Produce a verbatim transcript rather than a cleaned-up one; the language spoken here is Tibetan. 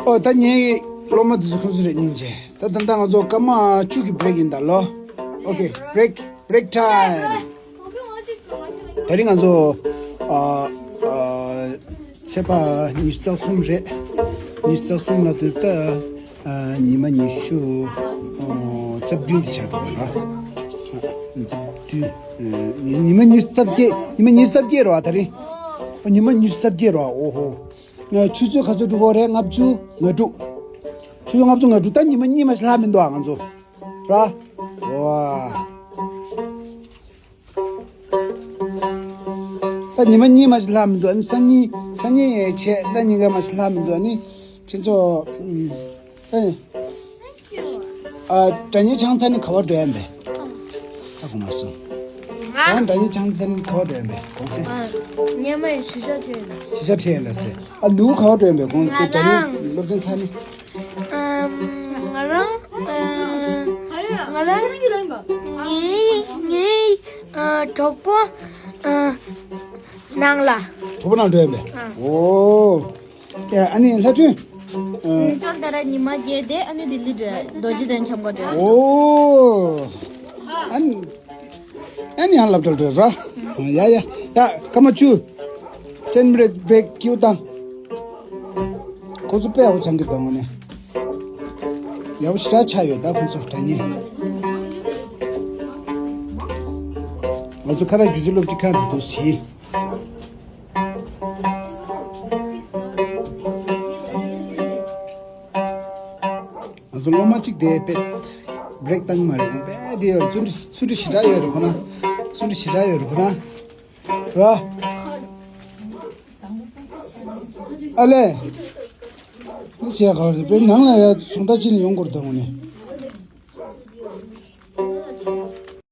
ཨོ་ད་ངའི་སློབ་མ་དེ་ཚོ་ཁོང་ཚོ་རེད་སྙིང་རྗེ། ད་ད་ལྟ་ང་ཚོ་སྐར་མ་བཅུ་གི་བྷི་རེག་ཡིན་ད་ལོ། ཨོ་ཁེ། བྷི་རེག་བྷི་རེག་ཊའིམ། ད་རིང་ང་ཚོ་ཨ་ཨ་ཚེས་པ་ཉི་ཤུ་རྩ་གསུམ་རེད། ཉི་ཤུ་རྩ་གསུམ་ལ་དུས་ད་ཨ་ཉི་མ་ཉི་ཤུ་ཨོ་རྩ་བདུན་དེ་ཆགས་འགྲོ་བ་ར། རྩ་བདུན། ཨ་ཉི་མ་ཉི་ཤུ་རྩ་བརྒྱད། ཉི་མ་ཉི་ཤུ་རྩ་བརྒྱད་རེད་བ་ད་རིང་། ཨོ་ཉི་མ་ཉི་ཤུ་རྩ་བརྒྱད་རེད་བ། ཨོ་ཧོ། ཆུ་ཚོད་ག་ཚོད་འགྲོ་གི་རེད། ལྔ་བཅུ་ང་དྲུག་ཆུ་ཚོད་ལྔ་བཅུ་ང་དྲུག་ད་ཉི་མ་གཉིས་མ་ཞིག་ལྷག་མི་འདུག་ཨ་ང་ཚོ་ར། ཝ། ད་ཉི་མ་གཉིས་མ་ཞིག་ལྷག་མི་འདུག་ཨ་ནི་སང་ཉིན་སང་ཉིན་བྱས་ད་ཉིན་འགའ་མ་ཞིག་ལྷག་མི་འདུག་ཨ་ནི་ཁྱེད་ཚོ་ཨ་ཨ་དྲ་བརྙན་ཆང་ཚ་ནི་ག་བར་འགྲོ་ཡ་མེད། ད་གོ་མ་སོང་། ང་ད་དྲ་བརྙན་ཆང་ཚ་ནི་ག་བར་འགྲོ་ཡ་མེད་གོང་ཚེ། ཨ་སྔོན་མ་ཡི་ཞུ་ཞབས་ཆེ་ལ་ཞུ་ཞབས་ཆེ་ལ་ཟེར། ཨ་ནུ་ག་བར་འགྲོ་ཡ་མེད་གོང་ཚེ་དྲ་བརྙན་སློབ་ཚན་ཚ་ནི། ཨམ། ང་རང་ཨ་ང་རང་ངའི་ངའི་ཨ་གྲོགས་པོ་ཨ་ནང་ལ། གྲོགས་པོ་ནང་འགྲོ་ཡ་མེད། ཨ། ཨོ། ཡ་ཨ་ནི་ལྷ་ཐུན། ཨ། ཅོན་ཏ་ར་ཉི་མ་བརྒྱད་དེ་ཨ་ནི་ལྡི་ལི་འགྲོ་རྡོ་རྗེ་གདན་འཆམ་ག་འགྲོ། ཨོ། ཨ་ནི་ཨ་ནི་ཡང་སློབ་གྲྭར་འགྲོ་ར། ཡ་ཡ་ཡ་སྐར་མ་བཅུ། ཊེན་མི་ནིཊ་བྷི་རེག་སྐྱིད་པོ་བཏང་། ཁོ་ཚོ་དཔེ་ཡག་པོ་སྦྱང་གི་འདུག་དངོས་གནས། ཡག་པོ་ཞེ་དྲག་ཆགས་ཡོད་ད་ཁོ་ཚོ་དྲ་བརྙན། ང་ཚོ་ཁ་རག་བརྒྱུད་བཅོས་སློབ་ཁྲིད་ཁང་དུ་འདུག་ཟིན། ང་ཚོ་སློབ་མ་གཅིག་དེ་དཔེ་བྷི་རེག་བཏང་གི་མ་རེད། དཔེ་དེ་ཡོད་རེད། བརྩོན་འགྲུས་བརྩོན་འགྲུས་ཞེ་དྲག་ཡོད་རེད་ཁོ་ན། བརྩོན་འགྲུས་ཞེ་དྲག་ཡོད་རེད་ཁོ་ན། ར། ཨ་ལས། འདི་བྱས་ག་རེ་དཔེ་ནང་ལ་ཡ་སྦྱོང་བརྡར་བྱས་ནས་ཡོང་དགོས་རེད་ད་དངོས་གནས།